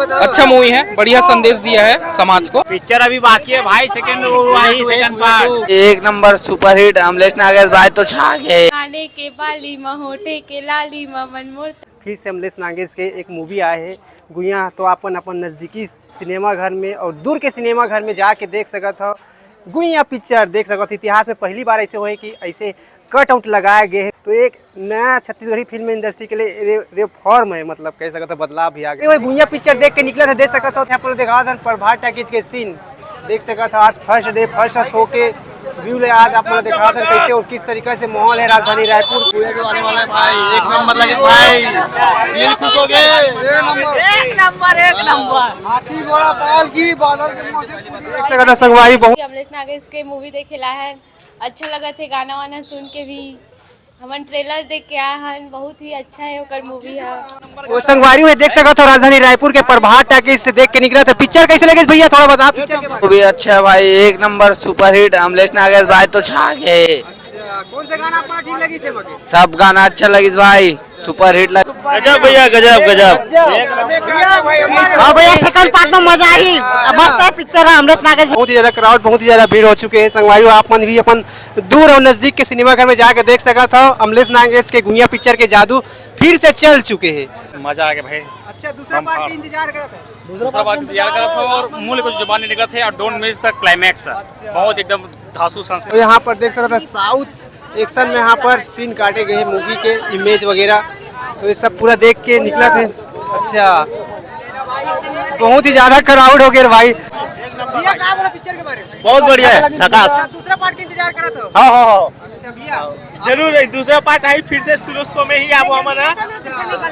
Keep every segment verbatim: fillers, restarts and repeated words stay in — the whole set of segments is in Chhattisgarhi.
अच्छा मूवी है, बढ़िया संदेश दिया है समाज को। पिक्चर अभी बाकी है भाई, सेकंड वो आई, सेकंड पार्ट। एक नंबर सुपरहिट, अमलेश नागेश भाई तो छा गए। काने के बाली म, होठे के लाली म, मन मोर। फिर से अमलेश नागेश के एक मूवी आए है गुइया, तो अपन अपन नजदीकी सिनेमा घर में और दूर के सिनेमा घर में जाके देख सकत हो। गुइया पिक्चर देख सकत हो, इतिहास में पहली बार ऐसे होए कि ऐसे कट आउट लगाया गया है। तो एक नया छत्तीसगढ़ी फिल्म इंडस्ट्री के लिए रे, रिफॉर्म है, मतलब कह सकते हो बदलाव भी आ गया। वही गुइया पिक्चर देख के निकला था, देख सकते हो यहाँ पर दिखा था प्रभात टॉकीज के सीन, देख सकते हो आज फर्स्ट डे फर्स्ट शो के व्यू ले आज आप लोग दिखा था कैसे और किस तरीके से माहौल है राजधानी रायपुर। पूरा जो आने वाला है भाई, एक नंबर लगे भाई, दिल खुश हो गए। एक नंबर, एक नंबर। हाथी घोड़ा बैल की बादल के मौसम। देख सकते हो संगवारी बहुत। अमलेश नागेश के मूवी देखे ला है, अच्छा लगा थे गाना वाना सुन के भी। हमन ट्रेलर देख के आए हन, बहुत ही अच्छा है ओकर मूवी ह। वो संगवारी हुए देख सकत हो राजधानी रायपुर के प्रभात टॉकीज से देख के निकला था। पिक्चर कैसे लगे भैया, थोड़ा बता पिक्चर के बारे में। वो भी अच्छा है भाई, एक नंबर सुपरहिट। अमलेश नागेश भाई तो छा गए। अच्छा, कौन सा गाना आपको ठीक लगी से मगे? सब गाना अच्छा लगिस भाई, सुपरहिट लग। गजब भैया, गजब, गजब। हाँ भैया, सेकंड पार्ट में मजा आई। मस्त है पिक्चर है, अमलेश नागेश। बहुत ही ज्यादा क्राउड, बहुत ही ज्यादा भीड़ हो चुके हैं संगवारी। आप मन भी अपन दूर और नजदीक के सिनेमा घर में जाके देख सकत हो, अमलेश नागेश के गुइया पिक्चर के जादू फिर से चल चुके हैं। मजा आ गया भाई। अच्छा, दूसरा पार्ट के इंतजार करत है। दूसरा पार्ट इंतजार करत हो और मुंह ले कुछ जुबान नहीं निकलत है और don't miss the climax। बहुत एकदम धांसू संस्कृति। तो यहाँ पर देख सकते हैं साउथ एक्शन में यहाँ पर सीन काटे गए हैं मूवी के, इमेज वगैरह, तो ये सब पूरा देख के निकला थे। अच्छा, बहुत ही ज्यादा क्राउड हो गया रे भाई। भैया, क्या बोला पिक्चर के बारे में? बहुत बढ़िया है, झकास। दूसरा पार्ट के इंतजार करत हो? हाँ, हाँ, हाँ। अच्छा भैया। जरूर है, दूसरा पार्ट आई फिर से शुरू शो में ही आप हमन ह।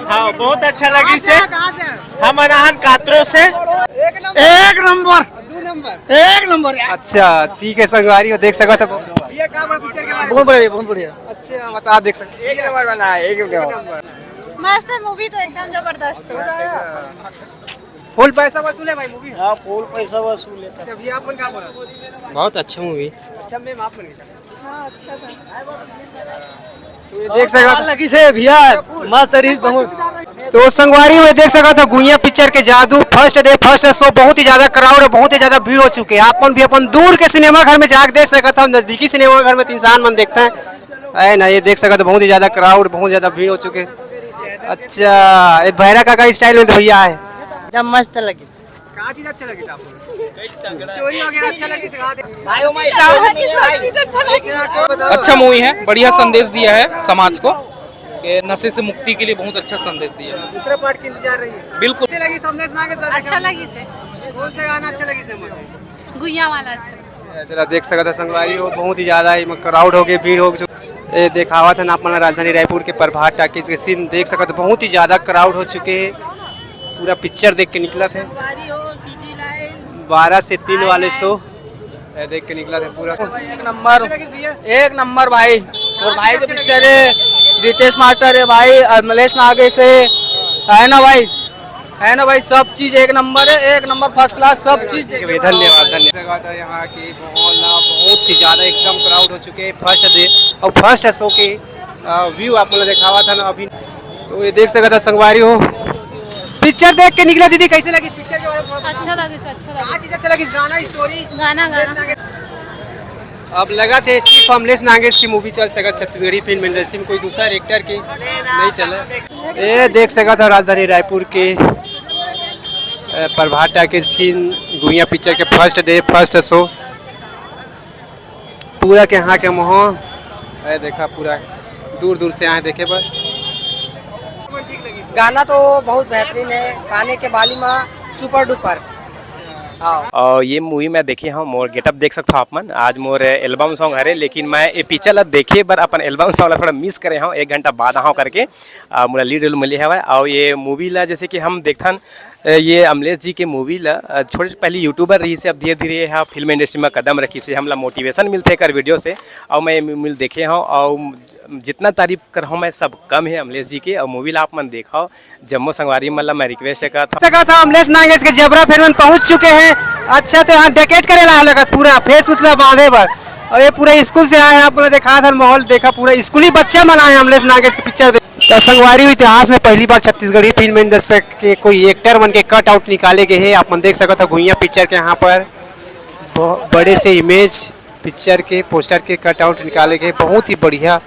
हाँ, बहुत अच्छा लगी से। कहाँ से? हम अनाहन कातरो से। एक नंबर। एक नंबर। दो नंबर। एक नंबर यार। अच्छा, ठीक है संगवारी हो, देख सकत हो। भैया, का बोला पिक्चर के बारे में? बहुत बढ़िया, बहुत बढ़िया। अच्छा, बता, देख सकते। एक नंबर बना है, एक नंबर। मस्त है मूवी तो, एकदम जबरदस्त है। फुल पैसा वसूल है भाई मूवी। हाँ, फुल पैसा वसूल है। अच्छा, भैया, आप मन का बोला? बहुत अच्छा मूवी। अच्छा, मैम, आप मन का? हाँ, अच्छा था। तो ये देख सकत लगी से भैया, मस्त रहीस बहुत। तो संगवारी में देख सकत हो गुइया पिक्चर के जादू, फर्स्ट डे फर्स्ट शो, बहुत ही ज्यादा क्राउड है, बहुत ही ज्यादा भीड़ हो चुके हैं। आप मन भी अपन दूर के सिनेमा घर में जाके देख सकत हो, नजदीकी सिनेमा घर में तो इंसान मन देखते हैं, है ना। ये देख सकत हो बहुत ही ज्यादा क्राउड, बहुत ज्यादा भीड़ हो चुके हैं। अच्छा, ये भैरा काका स्टाइल में तो भैया है। एकदम मस्त लगी। का चीज अच्छा लगी था आपको? स्टोरी वगैरह अच्छा लगी था? भाई, ओ माय गॉड। अच्छा लगी। अच्छा मूवी है, बढ़िया संदेश दिया है समाज को कि नशे से मुक्ति के लिए बहुत अच्छा संदेश दिया है। दूसरा पार्ट की इंतजार रही है। बिल्कुल। कैसे लगी समझे ना के साथ? अच्छा लगी से। कौन सा गाना अच्छा लगी से मुझे? गुइया वाला अच्छा लगी। चला देख सकत हो संगवारी हो, बहुत ही ज्यादा एमा क्राउड हो गए, भीड़ हो चुके। ये देखावत है ना आप मन राजधानी रायपुर के प्रभात टॉकीज के सीन देख सकत हो, बहुत ही ज्यादा क्राउड हो चुके हैं। पूरा पिक्चर देख के निकला थे। बारह से तीन वाले शो, ये देख के निकला थे पूरा। एक नंबर, एक नंबर भाई। और भाई के पिक्चर है, रितेश मास्टर है भाई, अमलेश नागेश है, है ना भाई? है ना भाई, सब चीज एक नंबर है, एक नंबर फर्स्ट क्लास, सब चीज। ठीक है भैया, धन्यवाद, धन्यवाद। यहाँ की माहौल ना बहुत ही ज्यादा एकदम क्राउड हो चुके हैं फर्स्ट डे और फर्स्ट शो के व्यू आप लोग दिखावा था ना अभी। तो ये देख सकता था संगवारी हो, पिक्चर देख के निकला। दीदी, कैसे लगी पिक्चर के बारे में? अच्छा लगे, अच्छा लगे। क्या चीज अच्छा लगी? गाना, स्टोरी? गाना, गाना। अब लगा थे सिर्फ अमलेश नागेश की मूवी चल सकत छत्तीसगढ़ी फिल्म इंडस्ट्री में, कोई दूसरा एक्टर की नहीं चला। ये देख सकत हो राजधानी रायपुर के, अ, प्रभात टाकीज सीन गुइया पिक्चर के फर्स्ट डे फर्स्ट शो। पूरा के यहाँ के माहौल, ये देखा पूरा दूर दूर से आए देखे बर। गाना तो बहुत बेहतरीन है, काने के बाली मा सुपर डुपर। हाँ। और ये मूवी मैं देखे हूँ, मोर गेटअप देख सकते हो आप मन। आज मोर एल्बम सॉन्ग हरे, लेकिन मैं ये पिक्चर ला देखे बर अपन एल्बम सॉन्ग ला थोड़ा मिस करे हूँ, एक घंटा बाद आऊँ करके। आ, मोला लीड रोल मिले हवय। और ये मूवी ला जैसे कि हम देखथन, अ, ये अमलेश जी के मूवी ला, अ, छोटे पहले यूट्यूबर रही से, अब धीरे धीरे ये हा फिल्म इंडस्ट्री में कदम रखी से, हमला मोटिवेशन मिलथे एकर वीडियो से। और मैं ये मूवी देखे हूँ और जितना तारीफ करहूँ मैं सब कम है अमलेश जी के। और मूवी ला आप मन देखो, जम्मो संगवारी मन ला मैं रिक्वेस्ट करत हूँ। सकत हूँ, अमलेश नागेश के जबरा फैन मन पहुंच चुके हैं। अच्छा, तो यहाँ डेकेट करे ला लगत पूरा फेस उसला बांधे बर। और ये पूरा स्कूल से आए हैं, आप लोग देखा था माहौल, देखा पूरा स्कूली बच्चा मन आए हैं अमलेश नागेश के पिक्चर देख। तो संगवारी हो, इतिहास में पहली बार छत्तीसगढ़ी फिल्म इंडस्ट्री के कोई एक्टर मन के कट आउट निकाले गए हैं। आप मन देख सकत हो घुइयां पिक्चर के यहाँ पर ब-, बड़े से इमेज पिक्चर के पोस्टर के कट आउट निकाले गए, बहुत ही बढ़िया